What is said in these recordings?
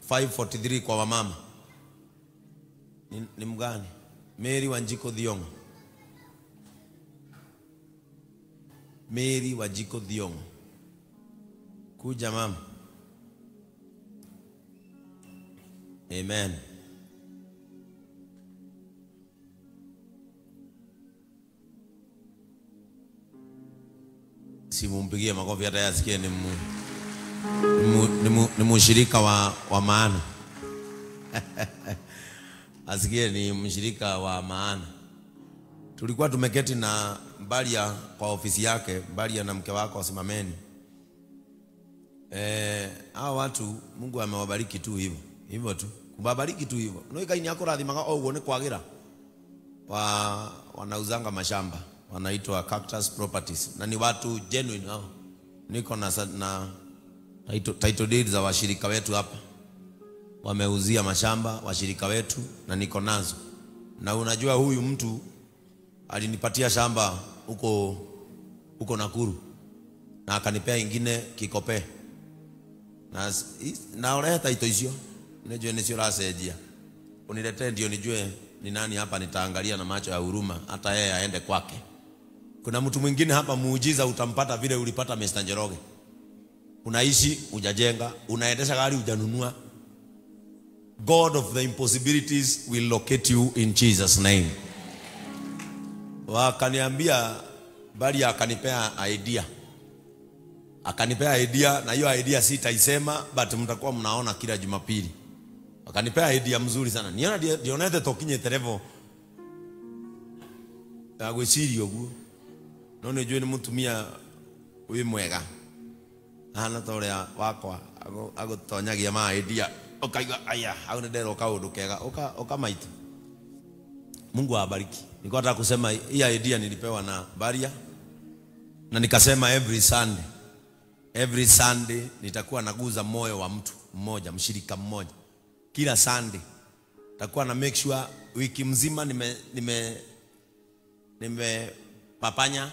543 kwa wamama. Ni mgani? Mary Wanjiko Thiongo. Mary Wanjiko Thiongo. Kuja mama. Amen. Simumpigie makofi hata yasikie ni mshirika wa maana. Asikie ni mshirika wa maana. Tulikuwa tumeketi na Mbalia kwa ofisi yake, Mbalia na mke wako wasimameni. Hao watu Mungu amewabariki tu hivyo. Hivyo tu. Kubabariki tu hivyo. No ikaini yako rathimaga oguo ni kwagira. Wanauzanga mashamba. Wanaitwa Cactus Properties. Na ni watu genuine hao. Niko na title deeds za washirika wetu hapa. Wameuzia mashamba washirika wetu na niko nazo. Na unajua huyu mtu alinipatia shamba huko Nakuru. Na akanipea ingine Kikope. Na urehe title icio. Nijue nicio racenjia. Uniletee ndio nijue ni nani hapa, nitaangalia na macho ya huruma hata yeye aende kwake. Kuna mtu mwingine hapa muujiza utampata vile ulipata Mr. Njoroge. Unaishi hujajenga, unaendesha gari hujanunua. God of the impossibilities will locate you in Jesus name. Wakaniambia, bali akanipea idea. Akanipea idea, na hiyo idea sitaisema, but mtakuwa mnaona kila Jumapili. Akanipea idea mzuri sana. Niona ndionete tokinye level ya gwiciria uguo. No nijue ni mutumia wi mwega. Hana ta uria wakwa agutonyagia ma idea. Ukaigua aya, hau ni ndero kaundu kega. Uka maitu. Mungu awabariki. Nilikuwa nataka kusema hii idea nilipewa na Baria. Na nikasema every Sunday. Every Sunday nitakuwa naguza moyo wa mtu mmoja, mshirika mmoja. Kila Sunday nitakuwa na make sure wiki mzima nime papanya.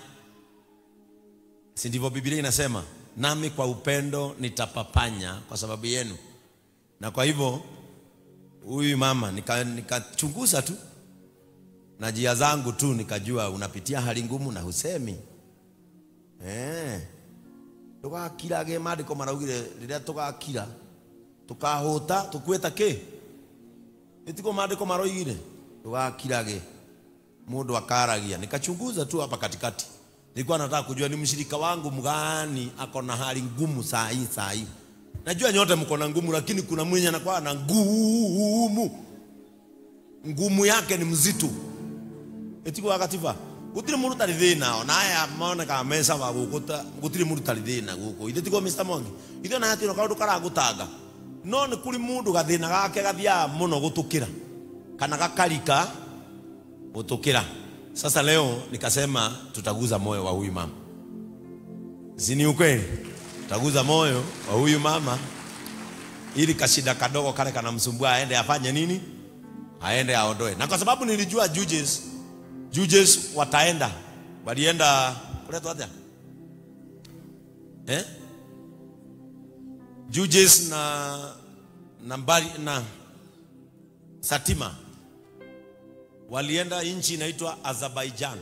Si ndivyo Biblia inasema? Nami kwa upendo nitapapanya kwa sababu yenu. Na kwa hivyo huyu mama nikachunguza tu na njia zangu tu, nikajua unapitia hali ngumu na husemi. Tugakirage maandiko maraugire riria tugakira tukahuta tukweta ki itiko maandiko maroigire tugakirage mundu akaragia. Nikachunguza tu hapa katikati, nilikuwa nataka kujua ni mshirika wangu mgani ako na hali ngumu saa hii. Najua nyote mko na ngumu, lakini kuna mwenye anakuwa na ngumu, ngumu yake ni mzito. Itiko akatifa gutiri mundu tari thina ona aya moneka mesa wa gukuta gutiri mundu tari thina guku ithe tiko Mr. Mwangi ithe na hatino kaundu karagutanga no ni kuri mundu gathina gake gathia muno gutukira kana gakarika gutukira. Sasa leo nikasema tutaguza moyo wa huyu mama. Si ni ukweli? Tutaguza moyo wa huyu mama ili kashida kadogo kale kanamsumbua aende afanye nini? Aende aondoe. Na kwa sababu nilijua judges wataenda. Walienda kuletwa atia? Judges na mbali na Satima walienda nchi inaitwa Azerbaijan.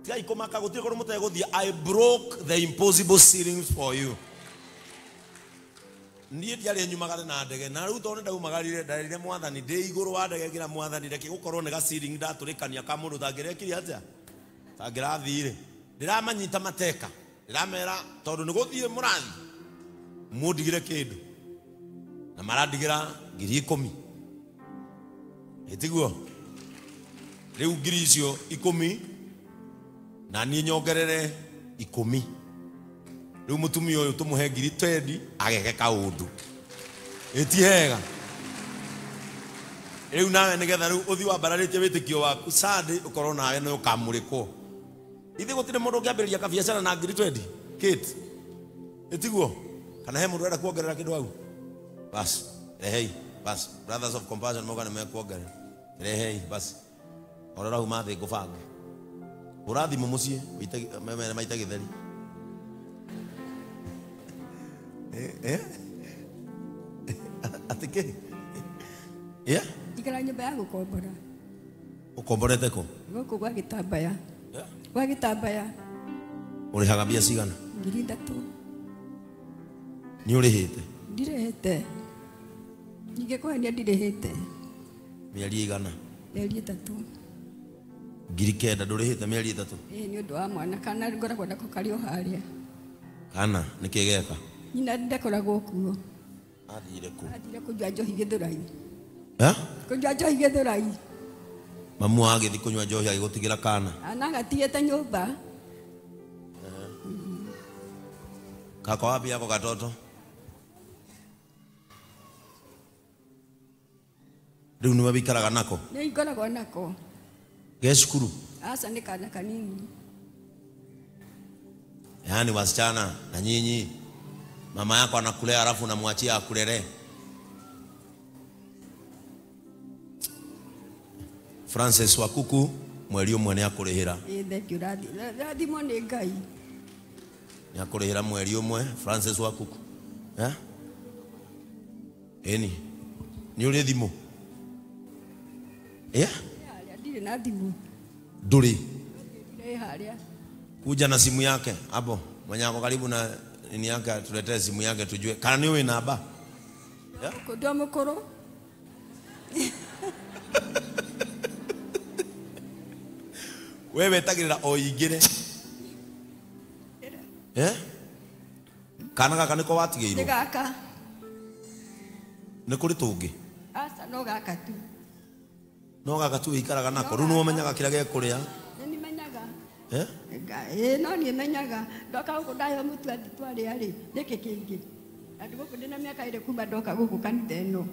Tia ikomaka gutire kono muteguthia. I broke the impossible ceilings for you. Niĩ ndiarĩ nyumagare na ndege na rĩu tondũ ndaumagarire ndarire mwathani ndĩ igũrũ wa ndege ngira mwathani reke gũkorwo nĩ ga ceiling ndatũrĩkania ka mũndũ tangĩrekire atĩa tangĩrathire. Ndĩramanyita mateka, ndĩramera tondũ nĩ gũthiĩ mũrathi mũndigire kĩndũ na marandigĩra 10,000. Ĩtiguo rĩu ngiri icio 10 na niĩ nyongerere 10. Rĩu mũtumia ũyũ tũmũhe 20,000 ageke kaũndũ. Ĩti hega. Rĩu nawe nĩgetha rĩu ũthiĩ wambararĩtie wĩtĩkio waku Sunday ũkorwo nawe nĩ ũkamũrĩkwo. Ithe gũtirĩ mũndũ ũngĩambĩrĩria kabiacara na 20,000. Kate. Ĩtiguo? Kana he mũndũ ũrenda kuongerera kĩndũ hau? Bas, rehei. Bas, Brothers of Compassion moga nĩ mekuongerera. Rehei, bas. Orora huma thĩ ngũbange. Hũra thimũ mũciĩ maite gĩtheri. Niki? Yeah? Njikaraga nyũmba ya gũkombora. Ũkomborete kũ? Gũkũ gwa Gĩtambaya. Yeah. Gwa Gĩtambaya. Ũrĩhaga mbia cigana? 3,000. Nĩ ũrĩhĩte? Ndirĩhĩte. Ingĩkũhenia ndirĩhĩte. Mĩeri ĩigana? Mĩeri 3. 9,000 ndũrĩhĩte mĩeri 3? Ĩĩ nĩ ũndũ wa mwana kana ngoragwo nako karĩ o harĩa. Kana nĩkĩ geka? Nyina ndakoragwo kuo. Athire kũ? Athire kũnyua njohi Gĩthũrai. Eh? Kũnyua njohi Gĩthũrai. Mamu agĩthiĩ kũnyua njohi agĩgũtigĩra kana. Ana gatigĩte nyũmba. Kako wapi yako katoto? Rĩu nĩwe wĩikaraga nako? Nĩ ngoragwo nako. Ge cukuru? Aca nĩ kana kanini. Yaani wasichana na nyinyi mama yako anakulea alafu unamwachia akulele. Francis Wakuku mweri ũmwe nĩ akũrĩhĩra. Ĩĩ thank you rathimwo nĩ Ngai. Nĩ akũrĩhĩra mweri ũmwe Francis Wakuku. Eh? Ĩni. Nĩ ũrĩ thimũ? Eh? Ndirĩ na thimũ. Ndũrĩ? Ndirĩ harĩa. Kuja na simu yake hapo. Mwenye ako karibu na nini yake tuletee simu yake tujue. Kana ni wewe namba? Ndio mkoro. Wewe tagirira o ingire. Eh? Kana gaka niko watigirwo? Nĩ gaka. Nĩ kũrĩ tũngĩ? Aca no gaka tu. No gaka tu wĩikaraga nako. Rĩu nĩwe ũmenyaga kĩrĩa gekũrĩa? Nĩ menyaga. Eh? Ĩĩ no niĩ menyaga. Ndoka gũkũ ndaheo mũtu twarĩa rĩ, nĩkĩ kĩngĩ? Na ndĩ gũkũ ndĩna mĩaka 2 kuma ndoka gũkũ kanitha ĩno.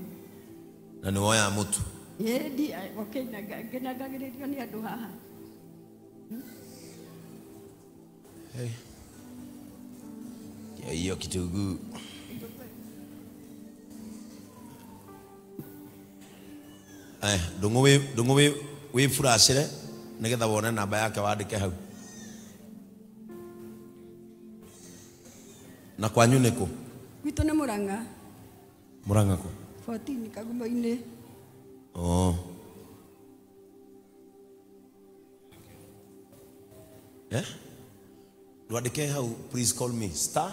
Na nĩ woya mũtu? Ĩĩ ndi okay ngenangagĩrĩrio nĩ andũ haha. Hey. Ya hiyo kitunguu. Eh, ndũng'ũ wĩ furacĩre nĩgetha wone namba yake wandĩke hau. Na kwanyu nĩ kũ? Gwitũ nĩ Mũrang'a. Mũrang'a kũ? 14 Kagumo-inĩ. Oh. Eh? Ndwandĩke hau please call me star.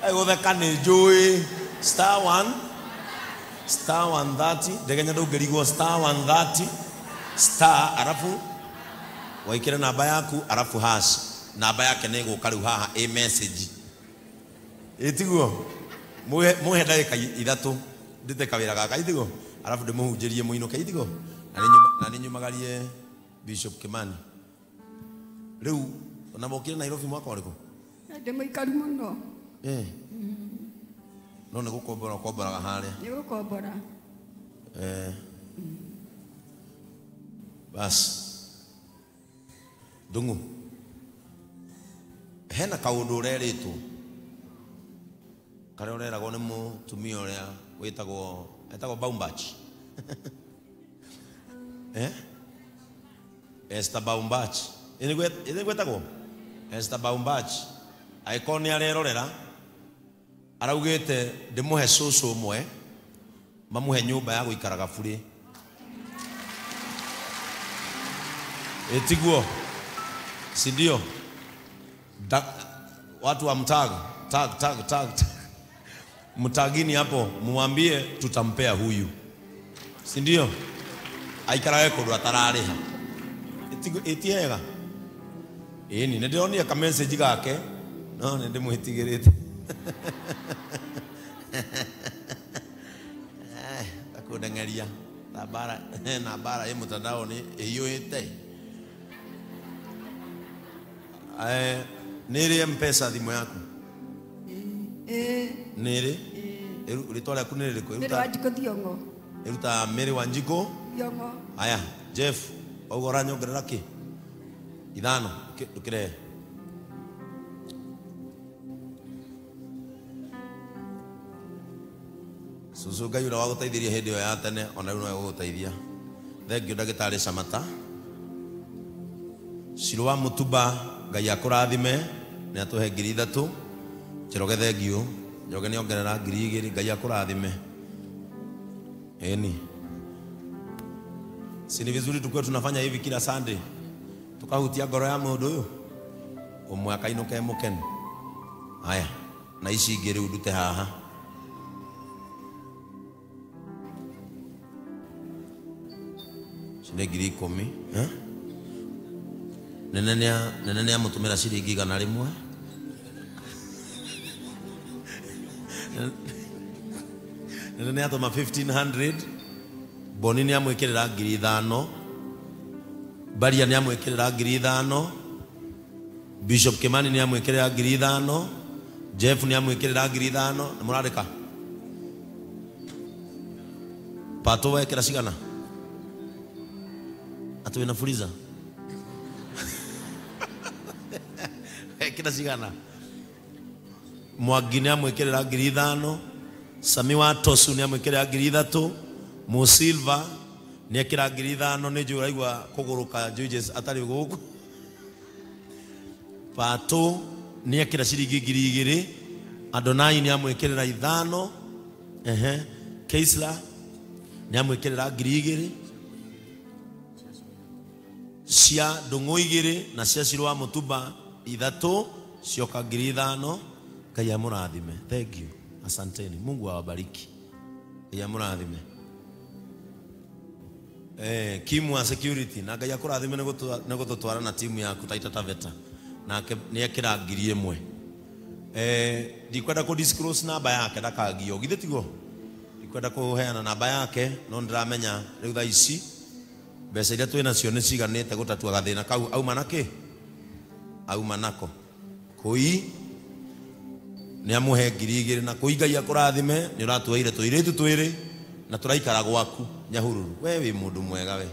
Egũtheka nĩ njũĩ. Star 1 star 130 ndegenya ndũngĩrigwo star 130 star arafu waikire namba yaku arafu hash namba yake nĩ ĩgũka rĩu haha ĩ message ĩtiguo muhe ndagĩka 3 ndĩte kawĩra gaka itiguo arafu ndĩmũhunjĩrie mũinũke itiguo na nĩ nyumagarie Bishop Kimani. Rĩu ona mokire Nairobi mwaka ũrĩkũ? Ndĩ mũikaru mũno. Eh. No nĩ gũkombora ũkomboraga harĩa. Nĩ gũkombora. Eh. Bas. Ndung'u. Hena kaũndũ ũrerĩtwo karĩa ũreragwo nĩ mũtumia ũrĩa wĩtagwo etagwo Baumbach. Eh? Esther Baumbach. Ĩ gwĩtagwo? Esther Baumbach. Angĩkorwo nĩ arerorera araugĩte ndĩmũhe cũcũ ũmwe mamũhe nyũmba ya gũikaraga burĩ. Ĩtiguo? Si ndio? Watu wa mtag tag tag tag mtagini hapo muambie tutampea huyu. Si ndio? Aikarage kũndũ atararĩha. Ĩtiega? Ĩni nĩ ndĩronire ka message gake no nĩ ndĩmwĩtigĩrĩte. Akũndengeria na bara na bara ĩ mtandao nĩ ĩiyũĩte. Nĩ rĩ M-Pesa thimũ yaku? Ĩĩ. Nĩ rĩ? Rĩtwa rĩaku nĩ rĩrĩkũ? Mary Wanjikũ Thiong'o. Ĩruta Mary Wanjikũ Thiong'o. Aya, Jeff, ũguo ũranyongerera kĩ? 5 ndũkĩrehe. Cucu Ngai ũrĩa wagũteithirie hĩndĩ ĩyo ya tene ona rĩu no egũgũteithia. Thengiũ ndagĩtarĩ Samata. Ciro wa Mũtumba Ngai akũrathime nĩ atũhe 3,000. Njoroge thengiũ. Njoroge nĩ ongerera 2,000. Ngai akũrathime. Eni. Si ni vizuri tukiwa tunafanya hivi kila Sunday. Tukahutia ngoro ya mũndũ ũyũ. Ũmwe akainũke mũkenu. Haya, na ici ingĩ rĩu ndute haha. Ici nĩ 10,000. Eh? Nene nĩ amũtũmĩra ciringi 100. Nene nĩ atũma 1,500. Boni nĩ amwĩkĩrĩra 5,000. Baria nĩ amwĩkĩrĩra 5,000. Bishop Kimani nĩ amwĩkĩrĩra 5,000. Jeff nĩ amwĩkĩrĩra 5,000. Nĩ mũrandĩka? Pato wekĩra cigana? Atĩ wĩna fuliza? Wekĩra cigana? Mwangi nĩ amwĩkĩrĩra 5,000. Sami wa Tosu nĩ amwĩkĩrĩra 3,000. Musilva nĩ ekĩra 5,000. Nĩ njũĩ ũraigua kũgũrũka Judges atarĩ gũkũ. Pato nĩ ekĩra ciringi 2,000. Adonai nĩ amwĩkĩrĩra 5. Ehe. Keisla nĩ amwĩkĩrĩra 2,000. Cia ndũng'ũ 2 na cia Shiro wa Mũtumba 3 cioka 5,000. Ngai amũrathime. Thank you. Asanteni. Mungu awabariki. Ngai amũrathime. Kimu wa security na Ngai akũrathime nĩ gũtũtwara na timu yaku Taita Taveta. Nake nĩ ekĩra 1,000. Ndikwenda kũ disclose namba yake ndakagio. Githĩ tiguo? Ndikwenda kũheana namba yake no ndĩramenya rĩu thaa ici mbeca iria twĩ nacio nĩ ciganĩte gũtatua gathĩna kau auma na kĩ? Auma nako. Kũi nĩ amũhe 2,000 na kũi Ngai akũrathime nĩ ũratuoire tũirĩtu twĩrĩ na tũraikara gwaku Nyahururu. We wĩ mũndũ mwega we.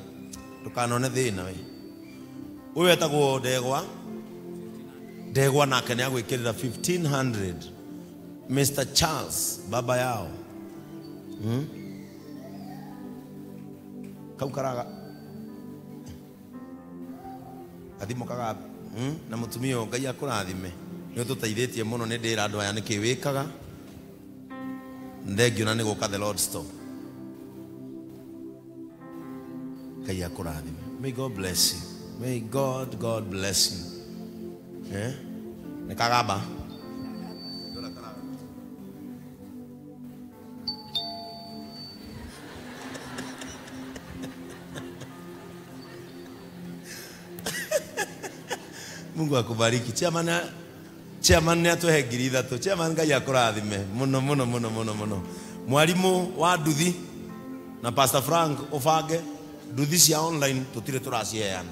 Ndũkanone thĩna we. Ũyũ etagwo Ndegwa. Ndegwa nake nĩ agwĩkĩrĩra 1,500. Mr. Charles baba yao. Kau karaga gathimo kaga na mũtumia ũyũ Ngai akũrathime. Nĩ ũtũteithĩtie mũno nĩ ndĩra andũ aya nĩkĩ wĩkaga. Thengio na nĩ gũka the Lord store. Ngai akũrathime. May God bless you. May God bless you. Eh? Nĩ kagamba. Mungu akubariki. Chairman nĩ atũhe 3,000. Chairman Ngai akũrathime mũno mũno mũno mũno mũno. Mwalimu wa nduthi na Pastor Frank ũbange nduthi cia online tũtirĩ tũraciheana.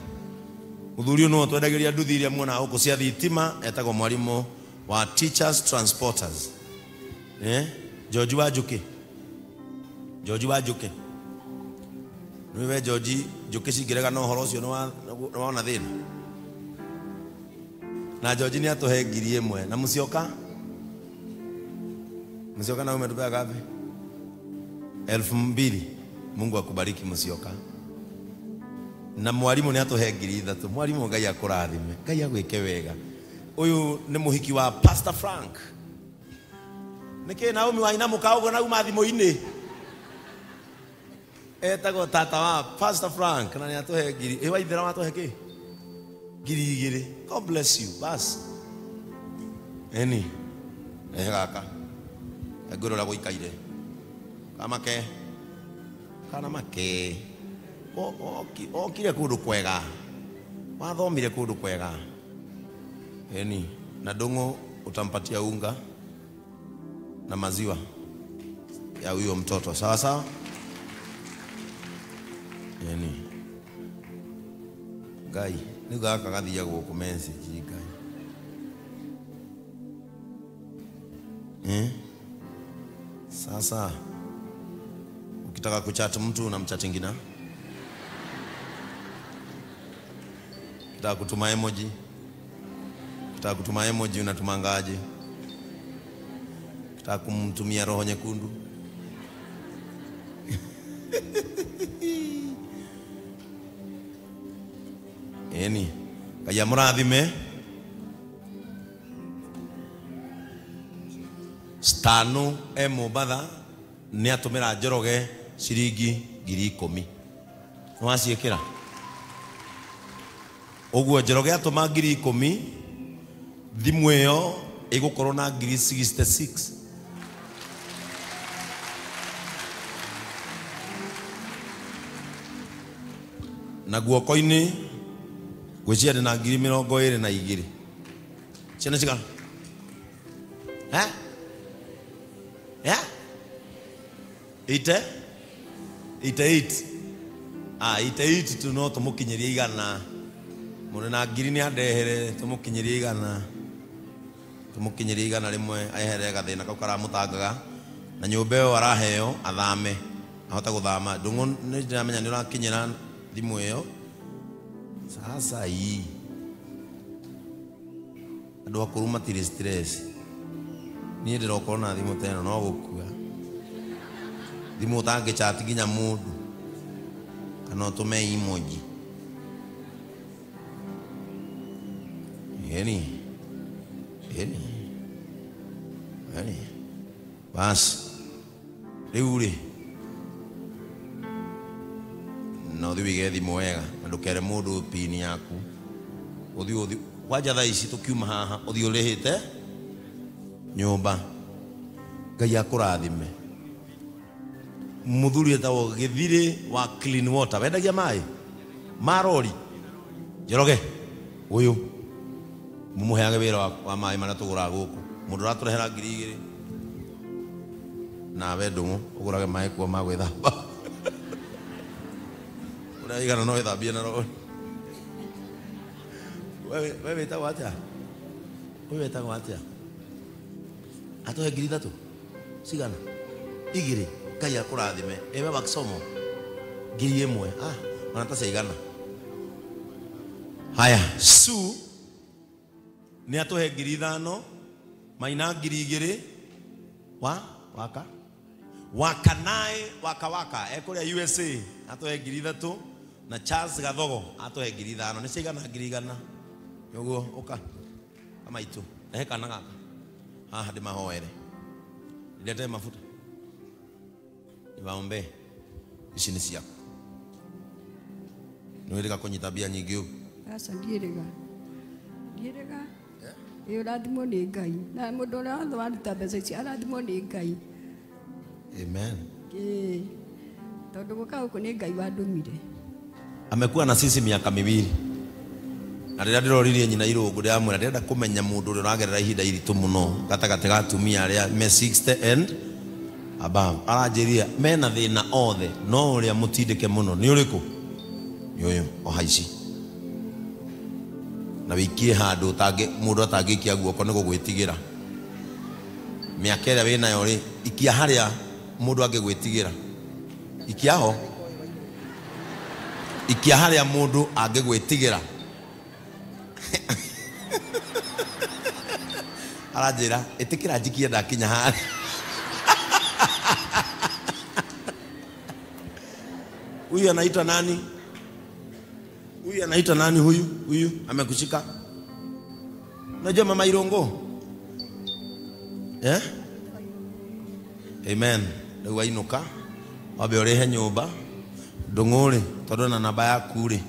Mũthuri ũyũ nĩwe twendagĩria nduthi iria muonaga gũkũ cia thitima, etagwo mwalimu wa Teachers Transporters. George wa Njũkĩ. George wa Njũkĩ. Nĩwe George Njũkĩ cingĩrega na ũhoro ũcio nĩ wona thĩna. Na George nĩ atũhe 1,000. Na Mũcioka? Mũcioka na umetupea ngapi? 2,000. Mungu akubariki Mũcioka. Na mwalimu nĩ atũhe 3,000. Mwalimu Ngai akũrathime. Ngai agwĩke wega. Ũyũ nĩ mũhiki wa Pastor Frank. Nĩkĩ Naomi wainamũka ũguo na uma thimũ-inĩ? Etagwo tata wa Pastor Frank na nĩ atũhe 1,000. Ĩ waithera watũhe kĩ? 2,000. God bless you. Bas. Eni. Gaka. Ngũrora gũikaire. Kamake. Kana make. Okire kũndũ kwega. Wathomire kũndũ kwega. Eni. Na ndũng'ũ utampatia unga na maziwa ya huyo mtoto. Sawa sawa? Eni. Ngai. Nĩ gaka gathiaga gũkũ message Ngai. Sasa ukitaka kuchat mtu unamchat ingina. Ukitaka kutuma emoji, ukitaka kutuma emoji unatumangaje? Ukitaka kumtumia roho nyekundu. Eni, Ngai amũrathime. Stano e Mombatha nĩ atũmĩra Njoroge ciringi 10,000. Nĩ waciĩkĩra? Ũguo Njoroge atũma 10,000, thimũ ĩyo ĩgũkorwo na 66,000. Na guoko-inĩ gwĩciria ndĩ na 22,000. Ciana cigana? Eh? Yeah? 8? 88. Ah, 88 tu no tũmũkinyĩrie 100. Mũndũ na 1,000 nĩ andehere tũmũkinyĩrie 100. Tũmũkinyĩrie 100 ehere gathĩna kau karamũtangaga. Na nyũmba ĩyo araheo athame. Ahote gũthama. Ndũng'ũ nĩ ndĩramenya nĩ ũrakinyĩra thimũ ĩyo. Sasa hii andũ akũrũ matirĩ stress. Niĩ ndĩrokorwo na thimũ ta ĩno no gũkua. Thimũ ũtangĩchat nginya mũndũ kana ũtũme emoji. Ĩni. Ĩni. Ĩni. Bas. Rĩu rĩ no ũthiĩ wĩige thimũ wega na ndũkere mũndũ pin yaku. Ũthiĩ kwanja thaa ici tũkiuma haha ũthiĩ ũrĩhĩte nyũmba. Ngai akũrathime. Mũthuri etagwo Gĩthirĩ wa Clean Water. Wendagia maĩ ma rori. Njoroge ũyũ mũmũheage wĩra wa maĩ marĩa tũgũraga gũkũ. Mũndũ ũratũrehera 2,000 nawe Ndũng'ũ ũgũrage maĩ kuo ma gwĩthamba. Ũrĩa igana no wĩthambie na rori. We wĩtagwo atĩa? Ũyũ wĩtagwo atĩa? Atũhe 3,000 cigana? 2. Ngai akũrathime. Ewe wa Kisomo 1,000. Ah, ona ta cigana. Haya, Su nĩ atũhe 5,000, Maina 2,000 wa waka Wakanae waka waka ekũrĩa USA atũhe 3,000 na Charles Gathogo atũhe 5,000. Nĩ cigana 100,000? Nĩguo ũka kamaitũ rehe kana gaka haha ndĩmahoere. Ndete mafuta niwaombe. Ici nĩ ciaku. Nĩ wĩrĩga kũnyita mbia nyingĩ ũguo? Aca ndiĩrĩga. Ndiĩrĩga. Ĩ ũrathimwo nĩ Ngai. Na mũndũ ũrĩa wothe waruta mbeca ici arathimwo nĩ Ngai. Amen. Ĩ tondũ gũka gũkũ nĩ Ngai wandũmire. Amekuwa na sisi miaka 2. Na rĩrĩa ndĩroririe nyina Irũngũ ndĩramwĩra ndĩrenda kũmenya mũndũ ũrĩa ũragerera ihinda iritũ mũno gatagatĩ ga atumia arĩa me 60 and above. Aranjĩrire mena thĩna othe no ũrĩa mũtindĩke mũno nĩ ũrĩkũ? Nĩ ũyũ oha ici. Na wĩikie handũ mũndũ atangĩikia guoko nĩ gũgwĩtigĩra. Mĩaka ĩrĩa wĩnayo rĩ, ikia harĩa mũndũ angĩgwĩtigĩra. Ikia ho. Ikia harĩa mũndũ angĩgwĩtigĩra. Aranjĩra ĩtĩkĩra njikie ndakinya harĩa. Huyu anaitwa nani? Huyu anaitwa nani huyu? Huyu amekushika. Unajua mama Irongo? Eh? Amen. Rĩu ainũka wambe ũrĩhe nyũmba. Ndũng'ũ rĩ, tondũ na namba yaku rĩ,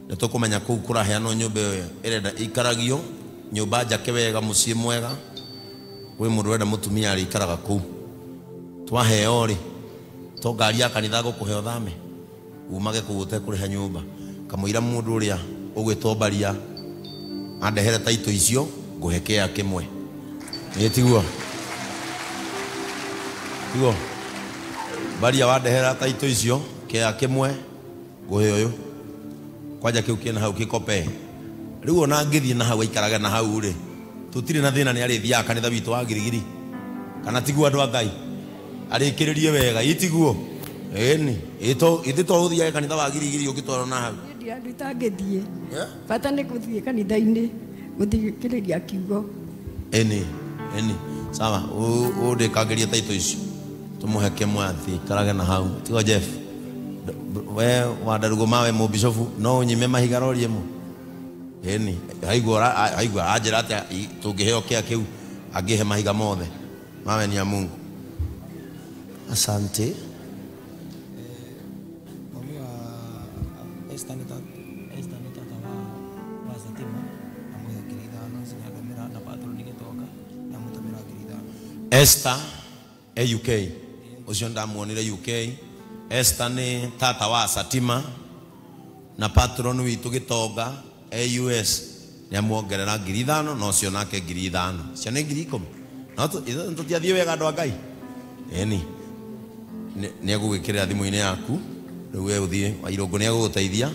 nĩ tũkũmenya kũu kũraheanwo nyũmba ĩyo ĩrenda ikaragio nyũmba njake wega mũciĩ mwega. Kwĩ mũndũ ũrenda mũtumia arĩikaraga kũu. Twaheo rĩ, to ngari ya kanitha gũkũhe ũthame umage kũu ũtekũrĩha nyũmba. Kamũira mũndũ ũrĩa ũgwĩtwo Mbaria andehere taitũ icio ngũhe kĩa kĩmwe. Ĩ tiguo? Tiguo? Mbaria wandehera taitũ icio kĩa kĩmwe ngũhe ũyũ. Kwanja kĩu kĩna hau kĩkope. Rĩu ona angĩthiĩ na hau aikarage na hau rĩ, tũtirĩ na thĩna nĩ arĩthiaga kanitha witũ wa Girigiri. Kana tiguo andũ a Ngai? Arĩkĩrĩrie wega, ĩ tiguo? Ĩni, ithuĩ to ũthiage kanitha wa Girigiri ũngĩtwarwo na hau. Niĩ ndirĩ handũ itangĩthiĩ. Bata nĩ gũthiĩ kanitha-inĩ gũthikĩrĩria kiugo. Ĩni, ĩni. Sawa, ũndĩkangĩrie taitũ icio. Tũmũhe kĩmwe athiĩ ikarage na hau. Tigo Jeff. We wandarugo mawe mũbishofu no ũnyime mahiga rori ĩmwe. Ĩni, aigua anjĩra atĩa tũngĩheo kĩa kĩu angĩhe mahiga mothe. Mawe ni ya Mungu. Asante. Mami wa Esther ni tata wa Satima amũhe 5,000 cinyandũmĩra na patroni gĩtonga na mũtũmĩra 5,000. Esther e UK. Ucio ndamuonire UK. Esther ni tata wa Satima na patron witu Gitonga e US ni amuongerera 5,000 no cio nake 5,000. Cio ni 10,000. No tutiathie wega andu a Ngai. Eni ni egũgwĩkĩrĩra thimũ-inĩ yaku rĩu we ũthiĩ Wairũngũ nĩ egũgũteithia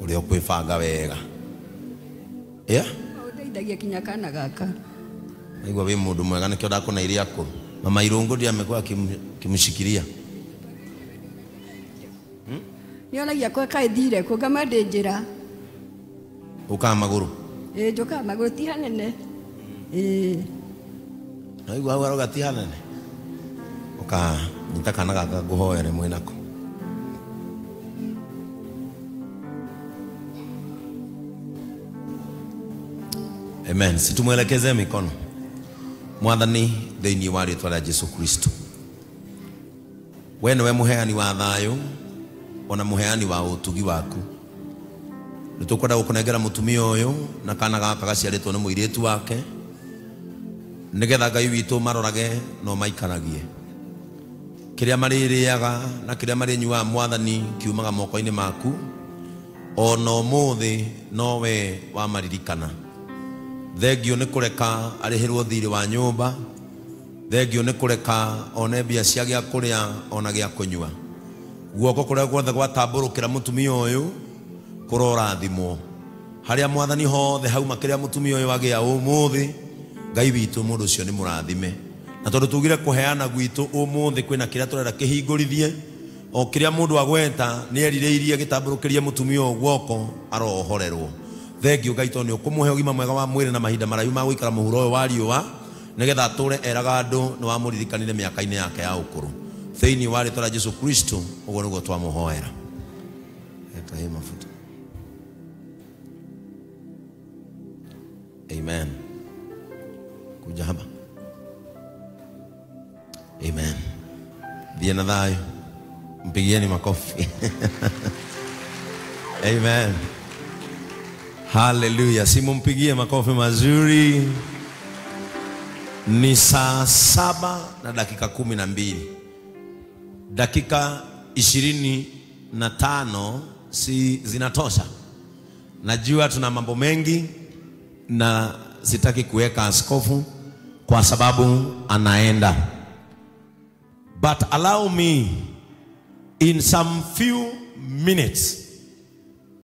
ũrĩa ũkwĩbanga wega. Yeah? Ũndeithagia kinya kana gaka. Naigua wĩ mũndũ mwega nĩkĩo ndakũneire akũrũ. Mama Irũngũ ndiye amekuwa akimshikilia. Nĩonagia kwa kaithire kũ ngama ndĩ njĩra. Ũkaga magũrũ? Ĩĩ njũkaga magũrũ ti hanene. Ĩĩ. Naigua hau arauga ti hanene. Ũka nyita kana gaka ngũhoere mwĩnako. Amen. Situmwelekeze mikono. Mwathani thĩinĩ wa rĩtwa rĩa Jesu Kristo. We nĩwe mũheani wa thayũ ona mũheani wa ũtugi waku. Nĩtũkwenda gũkũnengera mũtumia ũyũ na kana gaka gaciarĩtwo nĩ mũirĩtu wake nĩgetha Ngai witũ marorage no maikaragie. Kĩrĩa marĩrĩaga na kĩrĩa marĩnyuaga Mwathani kiumaga moko-inĩ maku ona ũmũthĩ nowe wamaririkana. Thengio nĩ kũreka arĩhĩrwo thirĩ wa nyũmba, thengio nĩ kũreka one mbia cia gĩa kũrĩa ona gĩa kũnyua. Guoko kũrĩa guothe gwatambũrũkĩra mũtumia ũyũ kũrorathimwo. Harĩa Mwathani hothe hauma kĩrĩa mũtumia ũyũ agĩa ũmũthĩ, Ngai witũ mũndũ ũcio nĩ mũrathime. Na tondũ tugire kũheana gwitũ ũmũthĩ kwĩna kĩrĩa tũrenda kĩhingũrithie, o kĩrĩa mũndũ agweta nĩ erirĩirie gĩtambũrũkĩrie mũtumia ũyũ guoko arohorerwo. Thengio Ngai tondũ nĩ ũkũmũhe ũgima mwega wa mwĩrĩ na mahinda maraihu ma gũikara mũhuro ũyũ wa riũa nĩgetha atũre eraga andũ nĩ wamũririkanire mĩaka-inĩ yake ya ũkũrũ. Thĩinĩ wa rĩtwa rĩa Jesu Kristo ũguo nĩguo twamũhoera. Eta hii mafuta. Amen. Kuja hapa. Amen. Thiĩ na thayũ. Mpigieni makofi. Amen. Hallelujah. Simumpigie makofi mazuri. Ni saa 7:12. Dakika 25 si zinatosha. Najua tuna mambo mengi na sitaki kuweka askofu kwa sababu anaenda. But allow me in some few minutes